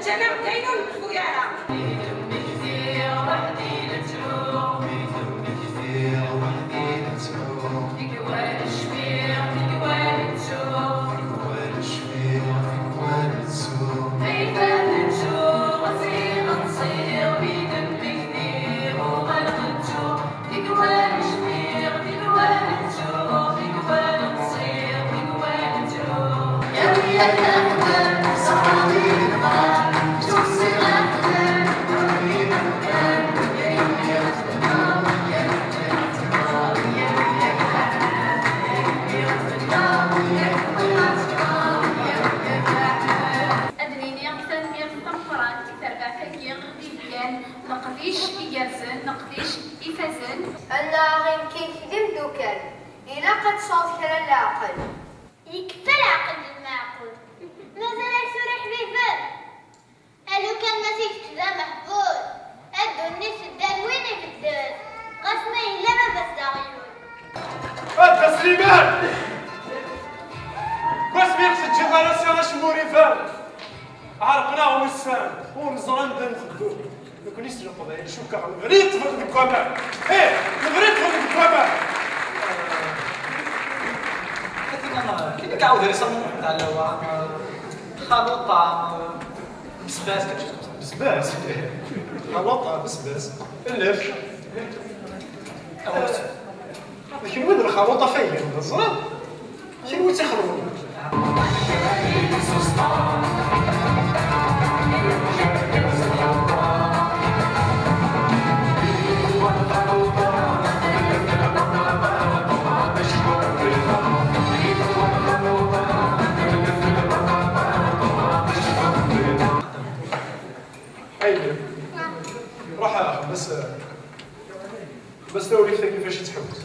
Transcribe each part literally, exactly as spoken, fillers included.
Ǧǧan-aɣ-d ayen ur nekfu ara. Ad d-nini tanemmirt tameqqrant i terbaɛt-agi i d-yefkan leqdic igerrzen, leqdic ifazen. Annaɣ imkik d imdukal, ilaq ad tesɛuḍ kra n leɛqel. Yekfa leɛqel d lmeɛqul. Mazal-ak tura iḥbiben? A lukan ma t-ikečč d ameḥbus, a ddunit tedda d win ibedden, ɣas ma yella baba-s d aɣyul. A Dda Sliman! Deg wasmi i ɣ-teǧǧiḍ ara s acemma ur iban, ɛerqen-aɣ wussan, ur neẓri anda nbeddu. Nekkni s Leqbayel cukkeɣ nebra i ṭṭbel deg waman. Ih, nebra i ṭṭbel deg waman. Akken ad nɛawed ar iṣamen n tɛellawa, xaluṭa, bsbas, quelque chose comme ça. Bsbas. Xaluṭa, bsbas. Lef. D kenwi d lxaluṭa fayyin, teẓriḍ? Kenwi d tixelwin. Aydi. Ruḥ a axxam, bas, bas tawrift-agi fac i tḥewwes.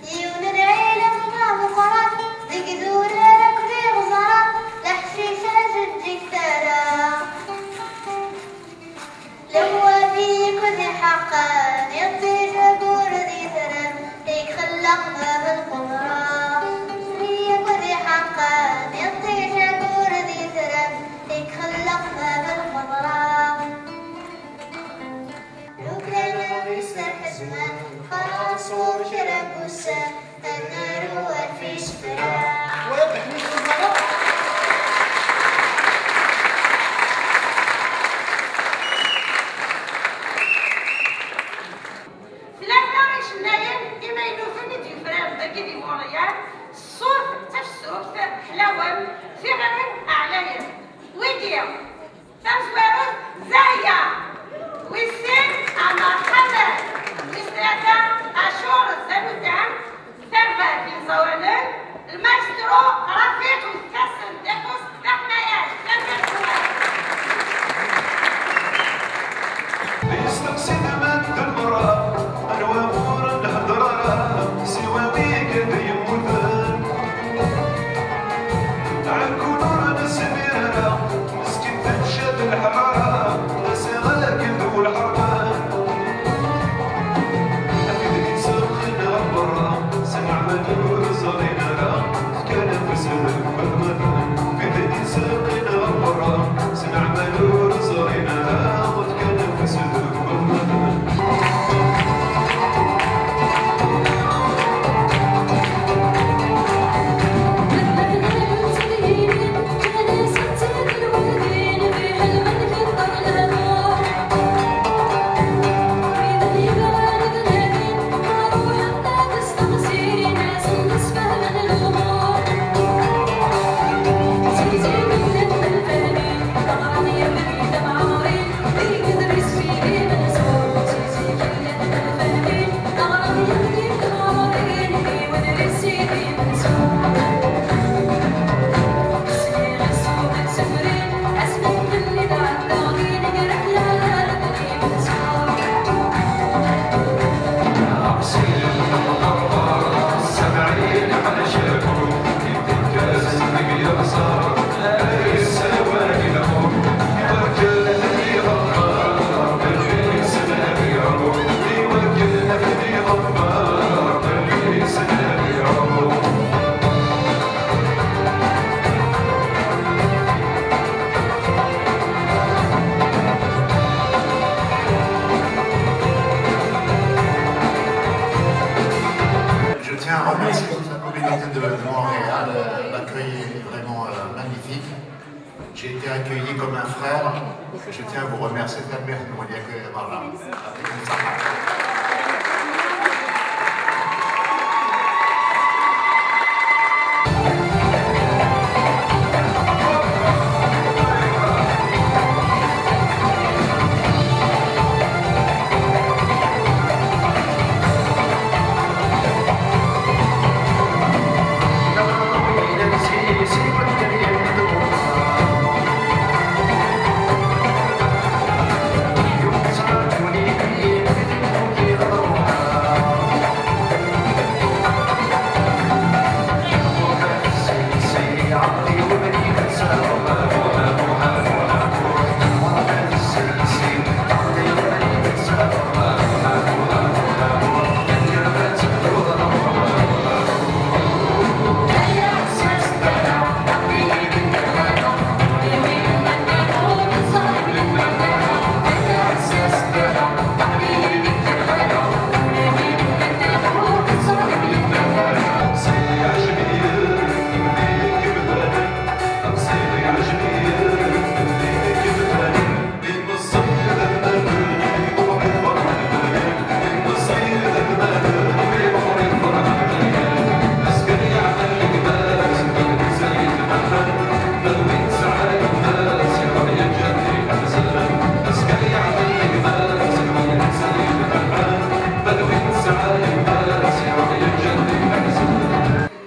Yiwen n lɛilem d ameqqran, deg idurar akked iɣeẓran, leḥcic ajeǧǧig tara. Lehwa fi yakk d iḥeqqan, iṭij agur d itran, i ixelleq bab lqudra. Fi yakk d iḥeqqan, iṭij agur d itran, i ixelleq bab lqudra. Lukan ad iserḥ zzman, xas ɣur kra n wussan, ad naru ɣef isefra. Tlata icennayen imaynuten i d-yufraren dagi di Montréal, ṣṣut, tafsukt, ḥlawen, tiɣri ɛlayen. Wigi, tamezwarut, Zahya. Wis sin, Ɛmer Ḥamed. Wis tlata, Acur Zanudan. Tarbaɛt n yimẓawanen, lmaestro Rafiq Mektasen Dixus d aḥmayad. Tanemmirt-nwen. Yesteqsi-d aman d lmerra, anwa ur nhedder ara, siwa wigad yemmuten. Ɛeggun ur nesmir ara, meskin tečča-t lḥerara, asiɣ akked ulḥerban. Wid yettseqqin ɣer berra, s leɛmal ur ẓrin ara, fkan afus deg watmaten. Wid yettseqqin ɣer berra, s leɛmal ur ẓrin ara, fkan afus deg watmaten. De Montréal, euh, l'accueil est vraiment, euh, magnifique. J'ai été accueilli comme un frère. Je tiens à vous remercier.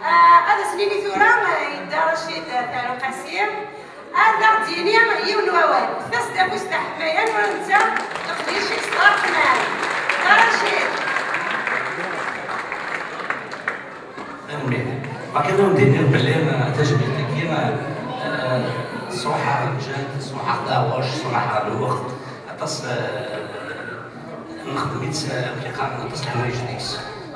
Ah, ad as-nini tura, eh, yedda Racid, eh, Taluqasi. Ad aɣ-d-yini yiwen n wawal. Tasdafust taḥmayan ur netta leqdic-is ɣer tmar. Dda Racid. Tanemmirt. Baqi ad wen-d-iniɣ belli, eh, tajmilt-agi, eh, eh, ṣṣruḥ ɣer lǧal, ṣṣruḥ ɣer lɛuc, ṣṣruḥ ɣer lweqt. Aṭas, eh, nexdem-itt, eh, amek yeqqar, aṭas n leḥwayeǧ deg-s.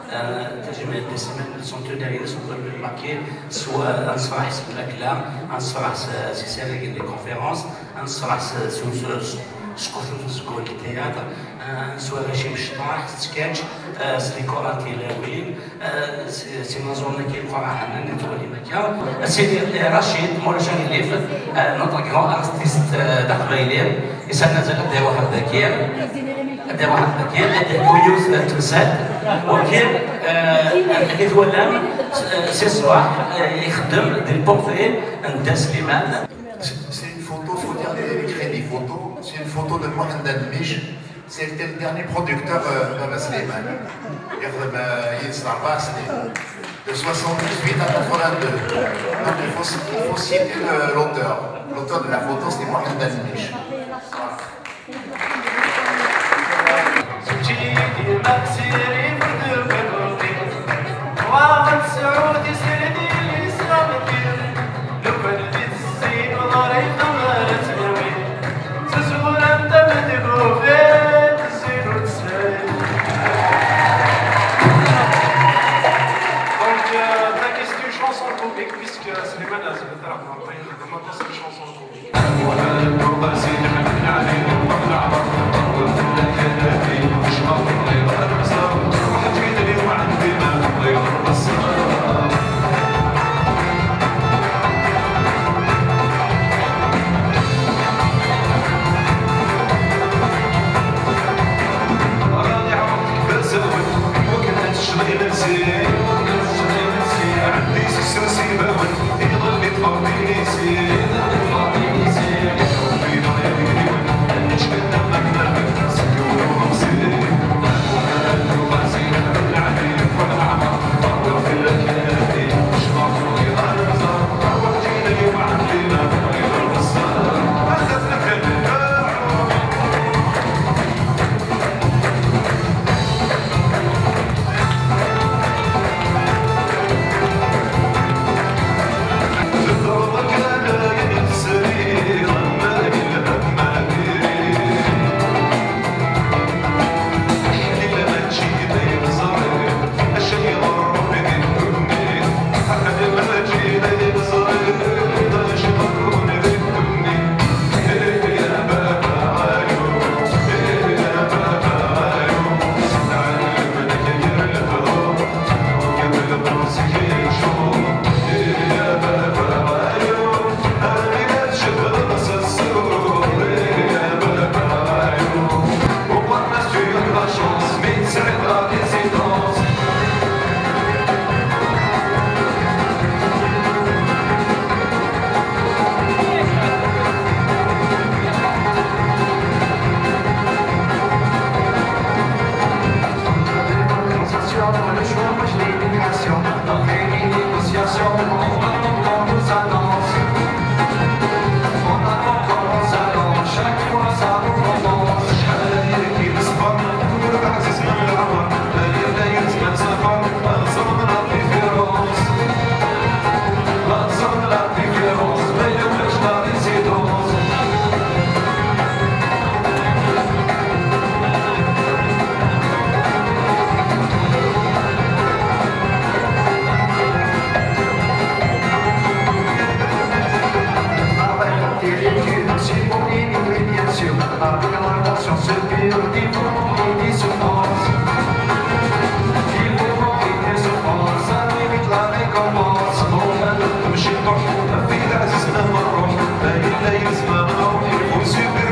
Eh, tajmilt, les semaines, le centenaire-ines, on peut le marquer, soit ad nṣefreḥ s lmakla, ad nṣefreḥ s, s yisaragen, les conférences, ad nṣefreḥ s, s, s, s, s qefut n uzeggaɣ, les théâtres, eh, s warrac imecṭaḥ, s tkač, eh, s les chorales tilawin, eh, s, s imaẓuren-agi iqerḥen, netwali akka. A Sidi, eh, Racid, ma ulac aɣilif, eh, notre grand artiste, eh, d aqbayli, isana mazal ad d-yaweḥ daki, ad d-yaweḥ daki, ad d-yaweḥ yiwet n temsalt, waki, eh, amek i twalam, eh, si ṣṣbeḥ, eh, ixeddem di lportrait n Dda Sliman. C'est, c'est une photo, faut dire les, les crédits photo, c'est une photo de Mohamed Anmiche. C'était le dernier producteur, euh, de Baba Slimane. Il y a, euh, il s'en va, c'est de soixante-dix-huit à quatre-vingt-deux. Donc il faut, il faut citer le, l'auteur. L'auteur de la photo, c'est Mohamed Anmiche. Voilà. Donc, euh, ta question chanson comique, puisque Slimane a fait une chanson comique. Avec la télé, c'est pour les nourrir, bien sûr. Avec la conscience pure, qui vous nourrit, qui se pense. Qui vous nourrit, qui se pense. Ça mérite la récompense. Bon, ben, le toucher, pas fou, la vie, la vie, c'est un roche. La vie, la vie, c'est un roche. Il faut suivre.